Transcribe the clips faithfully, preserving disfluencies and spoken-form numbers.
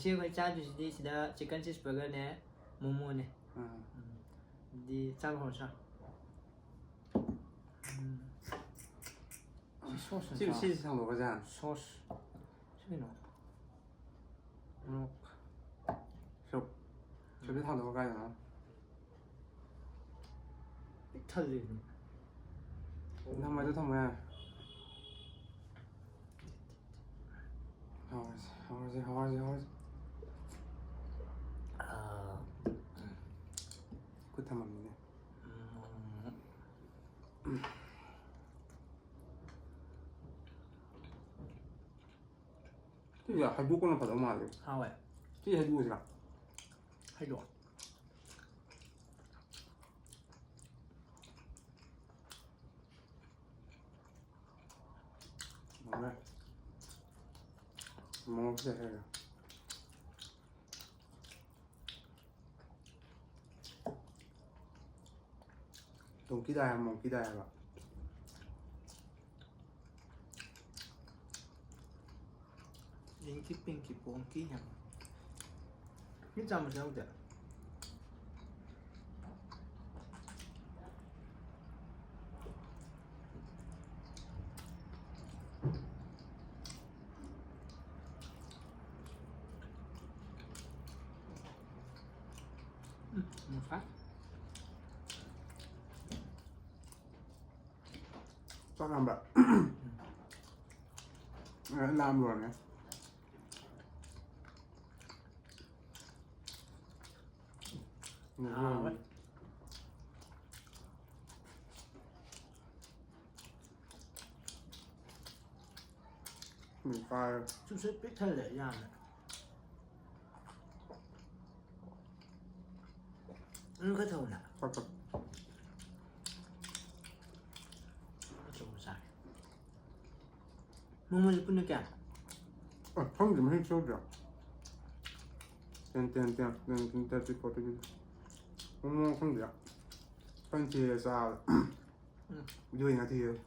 ꯏꯆꯦ, ꯑꯩꯈꯣꯏ ꯆꯥꯗꯣꯏꯁꯤꯗꯤ ꯁꯤꯗ chicken cheese burgerꯅꯦ, momoꯅꯦ꯫ ꯑꯥ꯫ ꯎꯝ꯫ ꯑꯗꯨꯗꯤ ꯆꯥꯕ ꯍꯧꯔꯁꯤꯔꯥ? ꯎꯝ꯫ ꯁꯤ sauce ꯁꯤ, ꯅꯠꯇ꯭ꯔꯣ? ꯁꯤꯁꯤ ꯊꯥꯡꯗꯣꯛꯈ꯭ꯔꯁꯦ ꯍꯥꯟꯅ꯫ Sauce꯫ ꯁꯤ ꯀꯩꯅꯣ? ꯃꯣꯔꯣꯛ꯫ ꯁꯨꯞ꯫ ꯁꯨꯞꯁꯤ ꯊꯥꯡꯗꯣꯛꯈ꯭ꯔ ꯀꯥꯏꯗꯅꯣ? ꯄꯤꯛ ꯊꯜꯂꯦ꯫ ꯊꯝꯃꯣ, ꯑꯗꯨ ꯊꯝꯃꯣ ꯌꯥꯔꯦ꯫ ꯍꯧꯔꯁꯤ, ꯍꯧꯔꯁꯤ, ꯍꯧꯔꯁꯤ, ꯍꯧꯔꯁꯤ꯫ ꯑꯥ꯫ ꯈꯨꯠ ꯊꯝꯃꯝꯃꯤꯅꯦ꯫ ꯎꯝ꯫ ꯁꯤꯁꯦ ꯍꯩꯗꯣꯛꯄꯅ ꯐꯗꯧ ꯃꯥꯜꯂꯦ꯫ ꯍꯥꯎꯋꯦ꯫ ꯁꯤ ꯍꯩꯗꯣꯛꯑꯁꯤꯔꯥ? ꯍꯩꯗꯣꯛꯑꯣ꯫ ꯍꯥꯎꯔꯦ꯫ ꯃꯣꯔꯣꯛꯁꯦ ꯍꯩꯔꯦ꯫ ꯗꯣꯡꯀꯤ ꯗꯥꯏ ꯍꯥꯏꯕ, ꯃꯣꯡꯀꯤ ꯗꯥꯏ ꯍꯥꯏꯕ꯫ ꯏꯪꯀꯤ ꯄꯤꯡꯀꯤ ꯄꯣꯡꯀꯤ ꯍꯥꯏꯕ꯫ ꯃꯤ ꯆꯥꯃꯁ ꯌꯥꯎꯗꯦ꯫ ꯎꯝ, ꯃꯨꯁꯥ꯫ ꯆꯥꯛ ꯂꯥꯝꯕ꯭ꯔꯥ? ꯑ, ꯂꯥꯝ ꯂꯣꯏꯔꯦ꯫ ꯍꯥꯎꯋꯦ꯫ ꯎꯝ, ꯐꯥꯔꯦ꯫ ꯆꯨꯞꯁꯦ ꯄꯤꯛ ꯊꯜꯂꯦ ꯌꯥꯝꯅ꯫ ꯅꯪ ꯈꯔ ꯊꯧꯅ꯫ ꯍꯣꯏ, ꯍꯣꯏ꯫ ꯑꯆꯧꯕ ꯆꯥꯔꯦ꯫ ꯃꯣꯃꯣꯁꯦ ꯄꯨꯟꯅ ꯀꯌꯥ? ꯑ, ꯈꯪꯗꯦ, ꯃꯍꯤꯛ ꯁꯧꯗ꯭ꯔꯥ? Ten, ten, ten, ten, ten, thirty, forty, fifty꯫ Momo ꯈꯪꯗꯦ꯫ ꯈꯪꯗꯦ, ꯆꯥꯕ꯫ ꯎꯝ꯫ ꯌꯣꯏ ꯉꯥꯊꯤ ꯌꯣꯏ꯫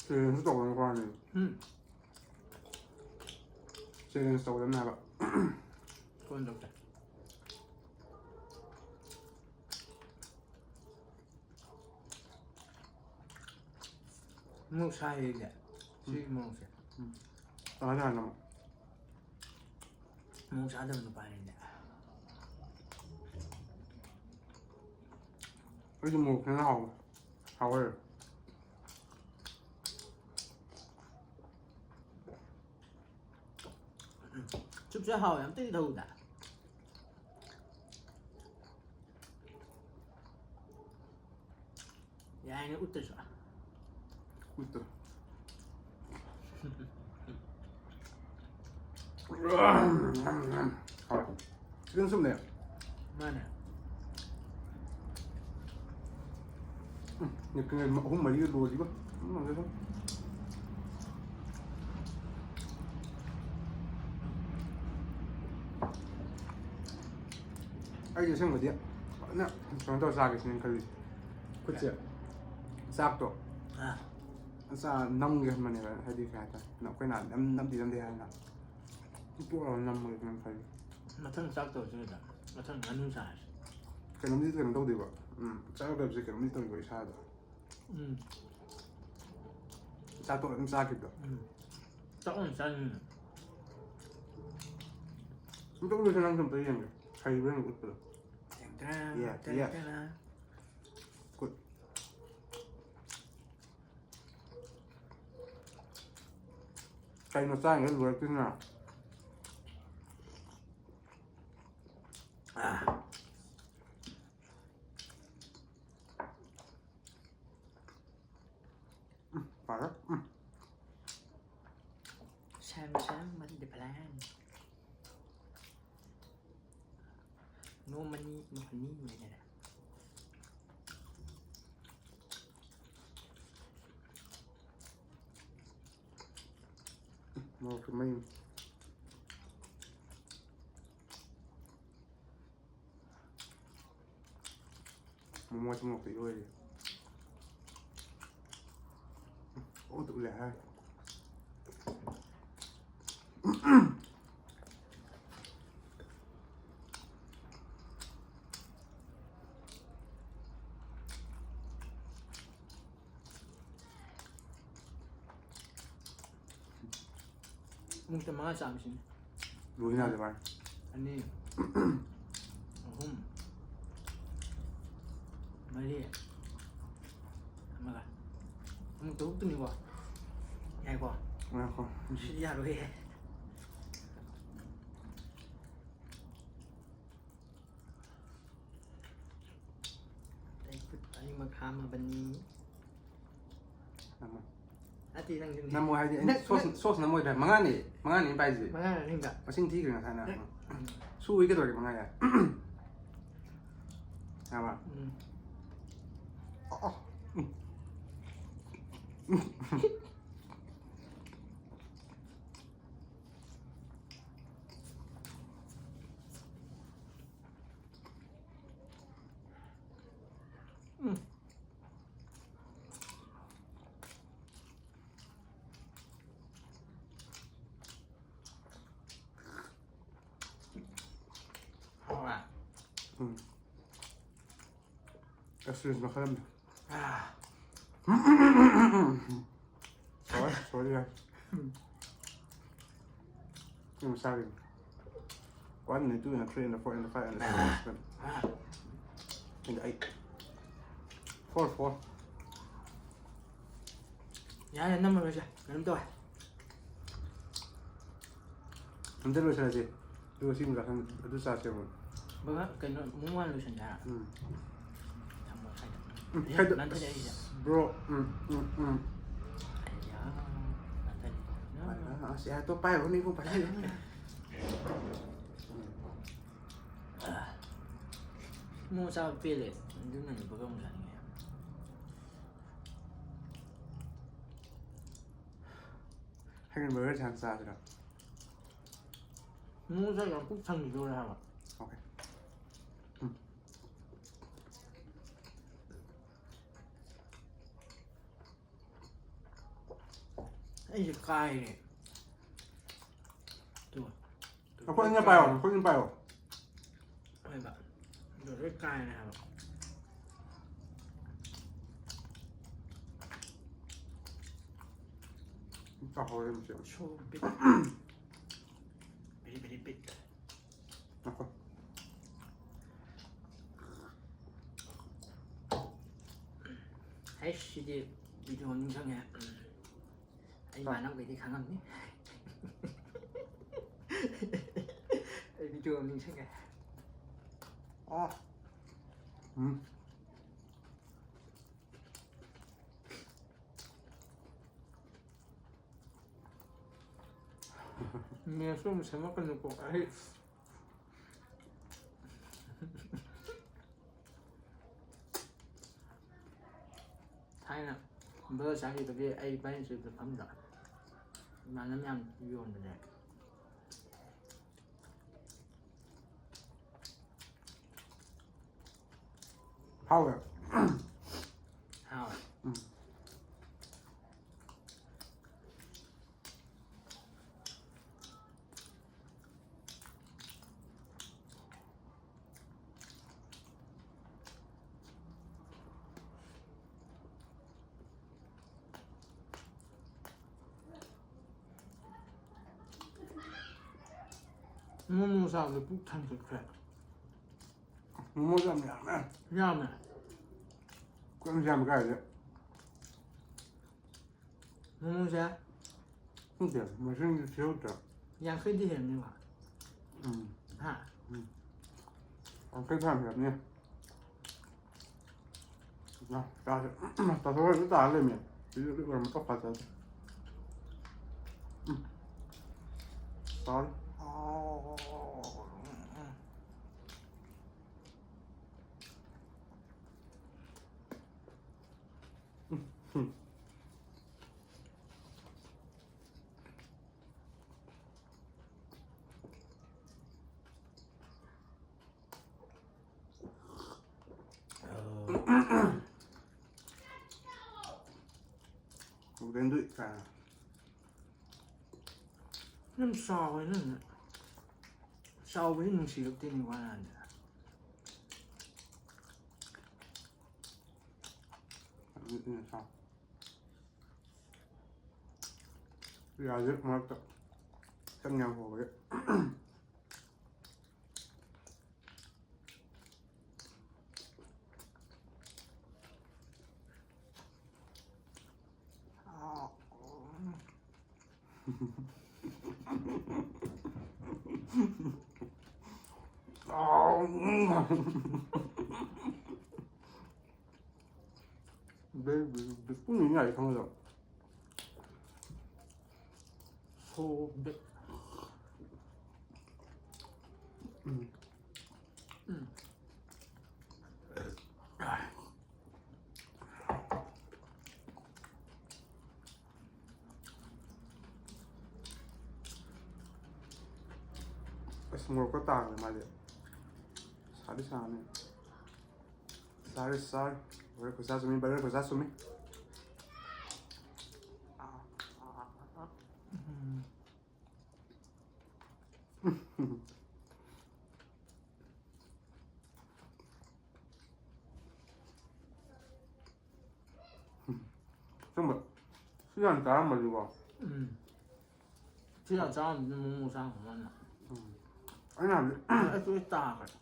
ꯆꯦꯂꯦꯟꯖꯁꯨ ꯇꯧꯒꯗꯕꯅꯤ ꯈ꯭ꯋꯥꯏꯅꯤ꯫ ꯎꯝ ꯆꯦꯂꯦꯟꯖ ꯇꯧꯒꯗꯕꯅꯤ ꯍꯥꯏꯕ꯫ ꯀꯣꯟ ꯇꯧꯁꯦ꯫ ꯃꯣꯔꯣꯛ ꯁꯥꯏꯌꯦ ꯑꯩꯗꯤ꯫ ꯁꯤꯒꯤ ꯃꯣꯔꯣꯛꯁꯦ꯫ ꯀꯃꯥꯏꯅ ꯇꯧꯔꯤꯅꯣ? ꯃꯣꯔꯣꯛ ꯆꯥꯗꯕ ꯅꯨꯄꯥꯅꯤꯅꯦ꯫ ꯑꯩꯗꯤ ꯃꯣꯔꯣꯛ ꯈꯤꯇꯪ ꯍꯥꯎꯋꯦ꯫ ꯍꯥꯎꯋꯦ꯫ ꯆꯨꯞꯁꯦ ꯍꯥꯎꯋꯦ, ꯑꯝꯇꯗꯤ ꯊꯧꯗ꯫ ꯌꯥꯏꯅꯦ ꯎꯠꯇꯁꯨ꯫ ꯎꯠꯇ꯫ ꯍꯥꯎꯋꯦ꯫ ꯆꯤꯛꯀꯟ ꯁꯨꯞꯅꯦ꯫ ꯃꯥꯅꯦ꯫ ꯎꯝ, ꯅꯦꯞꯀꯤꯟ ꯑꯍꯨꯝ ꯃꯔꯤꯒ ꯂꯣꯜꯂꯤꯕ꯫ ꯎꯝ, ꯉꯝꯗꯦ ꯁꯨꯝ꯫ ꯑꯩꯗꯤ ꯑꯁꯦꯡꯕꯗꯤ ꯐꯖꯅ ꯀꯩꯅꯣ ꯇꯧꯔ ꯆꯥꯒꯦ ꯁꯤꯅꯦ ꯑꯩꯅ ꯈꯜꯂꯤꯁꯦ꯫ ꯈꯨꯠꯁꯦ꯫ ꯆꯥꯛꯇꯣ꯫ ꯑꯥ꯫ ꯆꯥ ꯅꯝꯒꯦ ꯈꯟꯕꯅꯦꯕ ꯍꯥꯏꯗꯤ ꯀꯩ ꯍꯥꯏꯇꯥꯔꯦ ꯑꯩꯈꯣꯏꯅ ꯅꯝ ꯅꯝꯗꯤ ꯅꯝꯗꯦ ꯍꯥꯏꯅ ꯇꯣꯛꯑꯒ ꯅꯝꯃꯒꯦ ꯈꯟ ꯈꯜꯂꯤ꯫ ꯃꯊꯪ ꯆꯥꯛ ꯇꯧꯔꯁꯤ ꯀꯩꯅꯣ꯫ ꯃꯊꯪ ꯉꯥꯅꯨ ꯆꯥꯔꯁꯤ꯫ ꯀꯩꯅꯣꯝꯗꯤ ꯀꯩꯅꯣ ꯇꯧꯗꯦꯕ꯫ ꯎꯝ ꯆꯥꯛ ꯌꯥꯎꯗꯕꯁꯦ ꯀꯩꯅꯣꯝꯗꯤ ꯇꯧꯗꯦꯕ ꯏꯁꯥꯗ꯫ ꯎꯝ꯫ ꯆꯥꯛ ꯇꯣꯛꯑꯒ ꯑꯗꯨꯝ ꯆꯥꯈꯤꯕꯗꯣ꯫ ꯎꯝ꯫ ꯆꯥꯛ ꯑꯣꯏꯅ ꯆꯥꯅꯤꯡꯉꯦ꯫ ꯑꯝꯇ ꯎꯠꯂꯨꯁꯦ ꯅꯪꯁꯨ ꯑꯝꯇ ꯌꯦꯡꯒꯦ꯫ ꯍꯩꯕ꯭ꯔꯥ ꯌꯦꯡꯒꯦ ꯎꯠꯄꯗꯣ꯫ ꯇꯦꯡ ꯇꯦꯡ, Yeah, ꯇꯦꯡ yeah. ꯇꯦꯡ꯫ Good. ꯀꯩꯅꯣ ꯆꯥꯔꯤꯉꯩ ꯂꯣꯏꯔꯛꯇꯣꯏꯁꯤꯅ? ꯑꯥ꯫ ꯎꯝ, ꯐꯔꯦ꯫ ꯎꯝ꯫ Samsung ꯃꯔꯤꯗ plan꯫ No money, no honey ꯍꯥꯏꯇꯥꯔꯦ꯫ ꯃꯣꯔꯣꯛꯁꯨ ꯃꯩ꯫ ꯃꯣꯃꯣꯁꯨ ꯃꯣꯔꯣꯛꯇ ꯏꯔꯣꯏꯔꯤ꯫ ꯎꯠ ꯎꯠꯂꯦ ꯍꯥꯏ꯫ ꯃꯨꯛꯇ ꯃꯉꯥ ꯆꯥꯕꯁꯤꯅꯦ꯫ ꯂꯣꯏꯅ ꯑꯗꯨꯃꯥꯏꯅ꯫ ꯑꯅꯤ, ꯑꯍꯨꯝ, ꯃꯔꯤ, ꯑꯃꯒ꯫ ꯑꯃꯨꯛ ꯇꯔꯨꯛꯇꯨꯅꯤꯀꯣ꯫ ꯌꯥꯏꯀꯣ? ꯉꯥꯏꯈꯣ꯫ ꯁꯤꯗꯤ ꯌꯥꯔꯣꯏꯍꯦ꯫ ꯑꯩ ꯈꯨꯠ ꯑꯅꯤꯃꯛ ꯍꯥꯝꯃꯕꯅꯤ꯫ ꯅꯝꯃꯣ꯫ ꯅꯠꯇꯦ, ꯅꯪꯁꯨꯅꯦ꯫ ꯅꯝꯃꯣ ꯍꯥꯏꯗꯤ ꯑꯩꯅ ꯅꯪ, ꯁꯣꯁ, ꯅꯪ ꯁꯣꯁ ꯅꯝꯃꯣꯏꯗ꯭ꯔꯥ? ꯃꯉꯥꯅꯤ, ꯃꯉꯥꯅꯤ ꯑꯩꯅ ꯄꯥꯏꯁꯦ꯫ ꯃꯉꯥꯅꯤ ꯑꯍꯤꯡꯗ꯫ ꯃꯁꯤꯡ ꯊꯤꯈ꯭ꯔꯦ ꯉꯁꯥꯏꯅ꯫ ꯅꯪ, ꯎꯝ꯫ ꯁꯨꯏ ꯀꯩꯗꯧꯔꯒꯦ ꯃꯉꯥ ꯌꯥꯏ? ꯌꯥꯕ? ꯎꯝ꯫ ꯑꯣ, ꯑꯣ꯫ ꯎꯝ꯫ ꯎꯝ꯫ ꯍꯥꯎꯔꯦ꯫ ꯎꯝ꯫ ꯑꯦꯛꯁꯄꯤꯔꯤꯌꯦꯟꯁ ꯃꯈꯜ ꯑꯃꯅꯤ꯫ ꯑꯥ꯫ Sorry, sorry, guys. Um. Um, sorry. One and two and three and four and five and six and seven. And eight. Four, four. ꯌꯥꯔꯦ, ꯅꯝꯃꯔꯣꯏꯁꯦ꯫ ꯀꯩꯅꯣꯝ ꯇꯧꯋꯦ꯫ ꯑꯝꯇ ꯂꯣꯏꯁꯤꯜꯂꯁꯤ꯫ ꯑꯗꯨꯒ ꯁꯤ ꯃꯨꯟꯖꯥ ꯈꯪꯗꯦ꯫ ꯑꯗꯨ ꯆꯥꯁꯦꯕ꯫ ꯕꯕꯥ, ꯀꯩꯅꯣ, ꯃꯨꯛ ꯍꯥꯟꯅ ꯂꯣꯏꯁꯟꯁꯦ ꯍꯥꯏꯔꯣ? ꯎꯝ꯫ ꯊꯝꯃꯣ ꯁ꯭ꯋꯥꯏꯗ꯫ ꯎꯝ, ꯑꯦ, ꯁ꯭ꯋꯥꯏꯗ꯫ ꯅꯥꯟꯊꯔꯛꯏꯁꯦ꯫ Bro, ꯎꯝ, ꯎꯝ, ꯎꯝ꯫ ꯑꯌꯥ, ꯅꯥꯟꯊꯔꯛꯏ꯫ ꯑꯁ, ꯌꯥꯔꯦ, ꯇꯣ, ꯄꯥꯏꯔꯨꯔꯅꯨ, ꯏꯕꯨꯡ, ꯄꯥꯏꯔꯨꯔꯅꯨ꯫ ꯃꯣꯃꯣ ꯆꯥꯕ ꯄꯦꯜꯂꯦ꯫ ꯑꯗꯨꯅꯅꯦ ꯕꯔꯒꯔ ꯑꯃꯨꯛ ꯆꯥꯅꯤꯡꯉꯦ꯫ ꯍꯌꯦꯡ ꯕꯔꯒꯔ ꯍꯥꯟꯅ ꯆꯥꯁꯤꯔꯣ? ꯃꯣꯃꯣ ꯆꯥ ꯌꯥꯝ ꯄꯨꯛ ꯊꯟꯈꯤꯗꯧꯔꯦ ꯍꯥꯏꯕ꯫ Okay. ꯎꯝ꯫ ꯑꯩꯁꯦ ꯀꯥꯏꯔꯦ꯫ ꯇꯨ꯫ ꯑꯩꯈꯣꯏ ꯑꯅꯤ ꯄꯥꯏꯌꯣ, ꯑꯩꯈꯣꯏ ꯑꯅꯤ ꯄꯥꯏꯌꯣ꯫ ꯍꯣꯏꯕ꯫ ꯑꯗꯨ ꯂꯣꯏ ꯀꯥꯏꯔꯦ ꯍꯥꯏꯕ꯫ ꯆꯥꯍꯧꯔꯦ ꯃꯁꯤ꯫ So big꯫ Very, very big꯫ ꯉꯥꯏꯈꯣ꯫ ꯍꯩꯁ, ꯁꯤꯗꯤ video ꯅꯤꯡꯁꯤꯡꯉꯦ꯫ ꯎꯝ꯫ ꯑꯩ ꯏꯃꯥꯟꯅꯕꯈꯩꯗꯤ ꯈꯪꯉꯝꯅꯤ꯫ ꯑꯩ video ꯑꯃ ꯅꯤꯡꯁꯤꯡꯉꯦ꯫ ꯑꯣ꯫ ꯎꯝ꯫ ꯃꯦꯠꯁꯁꯨ ꯑꯃꯨꯛ ꯁꯦꯝꯃꯛꯀꯅꯨꯀꯣ꯫ ꯑꯩ ꯊꯥꯏꯅ ꯕꯖꯥꯔ ꯆꯪꯈꯤꯕꯒꯤ ꯑꯩ ꯏꯕꯥꯅꯤ ꯁꯤꯗ ꯐꯝꯗ ꯏꯃꯥꯟꯅꯕ ꯃꯌꯥꯝ ꯌꯣꯟꯕꯅꯦ꯫ ꯍꯥꯎꯋꯦ꯫ ꯍꯥꯎꯋꯦ꯫ ꯎꯝ꯫ ꯃꯣꯃꯣ ꯆꯥꯕꯗ ꯄꯨꯛ ꯊꯟꯒꯠꯈ꯭ꯔꯦ꯫ ꯃꯣꯃꯣꯁꯨ ꯌꯥꯝ ꯌꯥꯝꯃꯦ꯫ ꯌꯥꯝꯃꯦ꯫ ꯀꯩꯅꯣ ꯌꯥꯝ ꯀꯥꯏꯗꯦ꯫ ꯃꯣꯃꯣꯁꯦ ꯈꯪꯗꯦ, ꯃꯁꯤꯡꯗꯤ ꯊꯤꯍꯧꯗ꯭ꯔꯦ꯫ ꯌꯥꯡꯈꯩꯗꯤ ꯍꯦꯟꯅꯤꯕ꯫ ꯎꯝ꯫ ꯍꯥ? ꯎꯝ꯫ ꯌꯥꯡꯈꯩ ꯐꯥꯅ ꯍꯦꯟꯅꯤ꯫ ꯆꯥꯁꯦ꯫ ꯇꯥꯊꯣꯛꯑꯒ ꯇꯥꯔ ꯂꯩꯔꯝꯃꯦ꯫ ꯁꯤꯁꯨ ꯑꯣꯏꯔꯝꯃ ꯇꯣꯛ ꯐꯖꯗꯦ꯫ ꯎꯝ꯫ ꯇꯥꯔꯦ꯫ ꯎꯗꯦꯟꯗꯨꯏ ꯀꯥꯏꯅ꯫ ꯌꯥꯝ ꯆꯥꯎꯋꯦ ꯅꯪꯅ꯫ ꯆꯥꯎꯕꯁꯤ ꯅꯨꯡꯁꯤꯔꯛꯇꯦꯅꯦ ꯋꯥꯅꯗꯤ꯫ ꯌꯥꯁꯦ ꯃꯔꯛꯇ ꯈꯤꯇꯪ ꯌꯥꯝ ꯍꯧꯕꯁꯦ꯫ ꯄꯨꯡ ꯌꯥꯏ ꯈꯪꯉꯗꯕ꯫ So big. ꯎꯝ꯫ ꯎꯝ꯫ ꯑꯁ, ꯃꯣꯔꯣꯛꯀ ꯇꯥꯈ꯭ꯔꯦ ꯃꯥꯗꯤ꯫ ꯁꯥꯗꯤ ꯁꯥꯅꯤ꯫ ꯁꯥꯔꯦ, ꯁꯥꯔꯦ꯫ ꯕ꯭ꯔꯗꯔ ꯈꯨꯠꯁꯥ ꯆꯨꯝꯃꯤ, ꯕ꯭ꯔꯗꯔ ꯈꯨꯠꯁꯥ ꯆꯨꯝꯃꯤ꯫ ꯎꯝ꯫ ꯑꯁꯦꯡꯕ, ꯁꯤ ꯌꯥꯝ ꯆꯥꯔꯝꯃꯗꯤꯀꯣ꯫ ꯎꯝ꯫ ꯁꯤ ꯌꯥꯝ ꯆꯥꯔꯝꯃꯗꯤ ꯃꯣꯃꯣ ꯆꯥꯔꯝꯒꯗꯕꯅꯤ꯫ ꯎꯝ꯫ ꯑꯩꯅ ꯍꯥꯏꯕꯗꯤ ꯑꯩꯁꯨ ꯂꯣꯏ ꯇꯥꯈ꯭ꯔꯦ꯫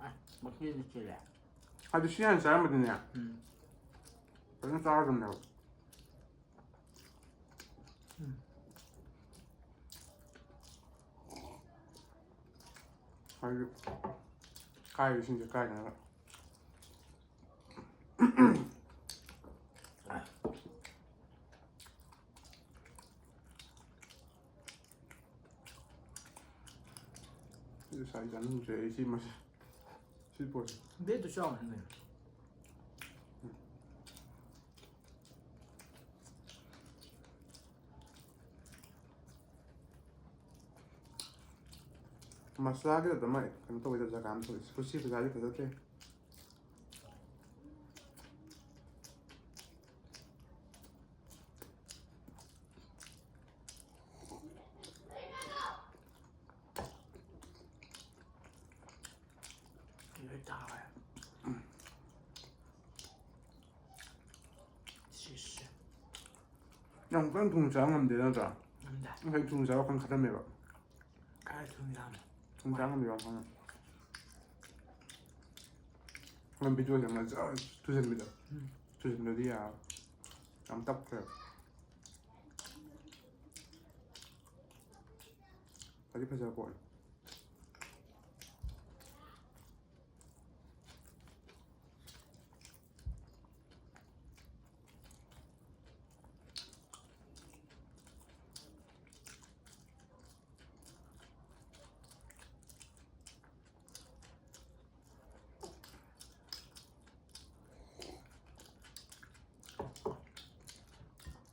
ꯑꯦ, ꯃꯈꯦꯜꯗꯤ ꯆꯦꯜꯂꯦ꯫ ꯍꯥꯏꯗꯤ ꯁꯤ ꯍꯥꯟꯅ ꯆꯥꯔꯝꯃꯗꯤꯅꯦ꯫ ꯎꯝ꯫ ꯐꯖꯅ ꯆꯥꯔꯗꯕꯅꯦꯕ꯫ ꯎꯝ꯫ ꯍꯥꯏꯗꯤ ꯀꯥꯏꯕꯁꯤꯡꯁꯦ ꯀꯥꯏꯅꯔ꯫ ꯉꯁꯥꯏ ꯆꯥꯅꯤꯡꯗ꯭ꯔꯦ ꯑꯩ ꯁꯤ ꯃꯁꯤ-, ꯁꯤ ꯄꯣꯠꯁꯦ꯫ ꯕꯦꯠꯇꯨ ꯆꯥꯎ ꯍꯥꯏꯕꯅꯦ꯫ ꯃꯁꯂꯥꯒꯤꯗ ꯑꯗꯨꯃꯥꯏ ꯀꯩꯅꯣ ꯇꯧꯕꯩꯗ ꯖꯒꯥ ꯑꯃ ꯊꯣꯛꯏ꯫ ꯈꯨꯠꯁꯤ ꯄꯩꯁꯥꯗꯤ ꯐꯖꯗ꯭ꯔꯦ꯫ ꯌꯥꯝ ꯀꯟꯅ ꯊꯨꯅ ꯆꯥꯕ ꯉꯝꯗꯦ ꯅꯠꯇ꯭ꯔꯥ? ꯉꯝꯗꯦ꯫ ꯉꯁꯥꯏ ꯊꯨꯅ ꯆꯥꯕ ꯋꯥꯈꯜ ꯈꯜꯂꯝꯃꯦꯕ꯫ ꯈꯔ ꯊꯨꯅ ꯆꯥꯕꯅꯦ꯫ ꯊꯨꯅ ꯆꯥꯕ ꯉꯝꯗꯦ ꯋꯥꯈꯜ꯫ ꯅꯪ ꯚꯤꯗꯤꯑꯣ ꯌꯦꯡꯉ ꯖꯔ ꯊꯨꯖꯟꯕꯤꯗꯣ꯫ ꯎꯝ꯫ ꯊꯨꯖꯟꯕꯗꯤ ꯌꯥꯔꯣꯏ꯫ ꯌꯥꯝ ꯇꯞꯈ꯭ꯔꯦ꯫ ꯐꯗꯤ ꯐꯖꯕ ꯄꯣꯠꯅꯤ꯫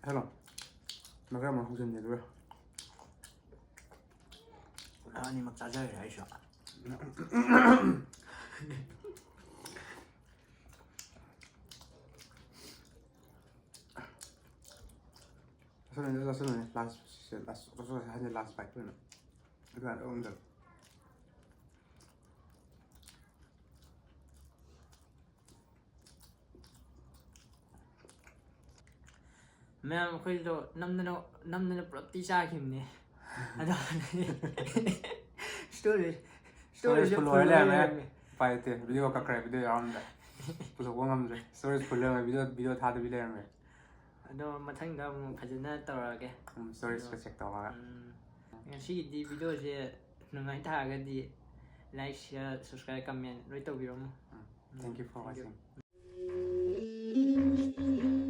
ꯍꯦꯜꯂꯣ꯫ ꯃꯈꯥ ꯑꯃ ꯍꯧꯖꯤꯟꯒꯦ ꯑꯗꯨꯒ꯫ ꯑꯅꯤꯃꯛ ꯆꯥꯖꯔꯦ ꯑꯩꯁꯨ꯫ ꯆꯥꯁꯜꯂꯨꯅꯦ, ꯆꯥꯁꯜꯂꯨꯅꯦ꯫ Last ꯁꯦ, last, ꯂꯥꯁ ꯍꯥꯏꯁꯦ last bite ꯑꯣꯏꯅ꯫ ꯑꯗꯨꯀꯥꯟꯗ ꯑꯗꯨꯝ ꯆꯠꯂꯣ꯫ ꯃꯌꯥꯝ ꯑꯩꯈꯣꯏꯗꯣ ꯅꯝꯗꯅ, ꯅꯝꯗꯅ ꯄꯨꯂꯞꯇꯤ ꯆꯥꯈꯤꯕꯅꯦ꯫ ꯑꯗꯣ storage, Storage storage full full ꯑꯣꯏ ꯑꯣꯏ ꯂꯩꯔꯝꯃꯦ꯫ ꯂꯩꯔꯝꯃꯦ꯫ ꯎꯄꯥꯏ ꯂꯩꯇꯦ, video ꯀꯛꯈ꯭ꯔꯦ, video ꯌꯥꯎꯔꯝꯗ꯭ꯔꯦ꯫ ꯄꯨꯊꯣꯛꯄ ꯉꯝꯗ꯭ꯔꯦ꯫ Storage full ꯂꯩꯔꯝꯃꯦ, video, video ꯊꯥꯗꯕꯤ ꯂꯩꯔꯝꯃꯦ꯫ ꯑꯗꯣ ꯃꯊꯪꯗ ꯑꯃꯨꯛ ꯐꯖꯅ ꯇꯧꯔꯛꯑꯒꯦ꯫ ꯎꯝ, storage ꯀ check ꯇꯧꯔꯒ꯫ ꯎꯝ, ꯉꯁꯤꯒꯤꯗꯤ video ꯁꯦ ꯅꯨꯡꯉꯥꯏ ꯇꯥꯔꯒꯗꯤ like, share, subscribe, comment ꯂꯣꯏ ꯇꯧꯕꯤꯔꯝꯃꯣ꯫ ꯎꯝ, thank you for Thank you. Watching꯫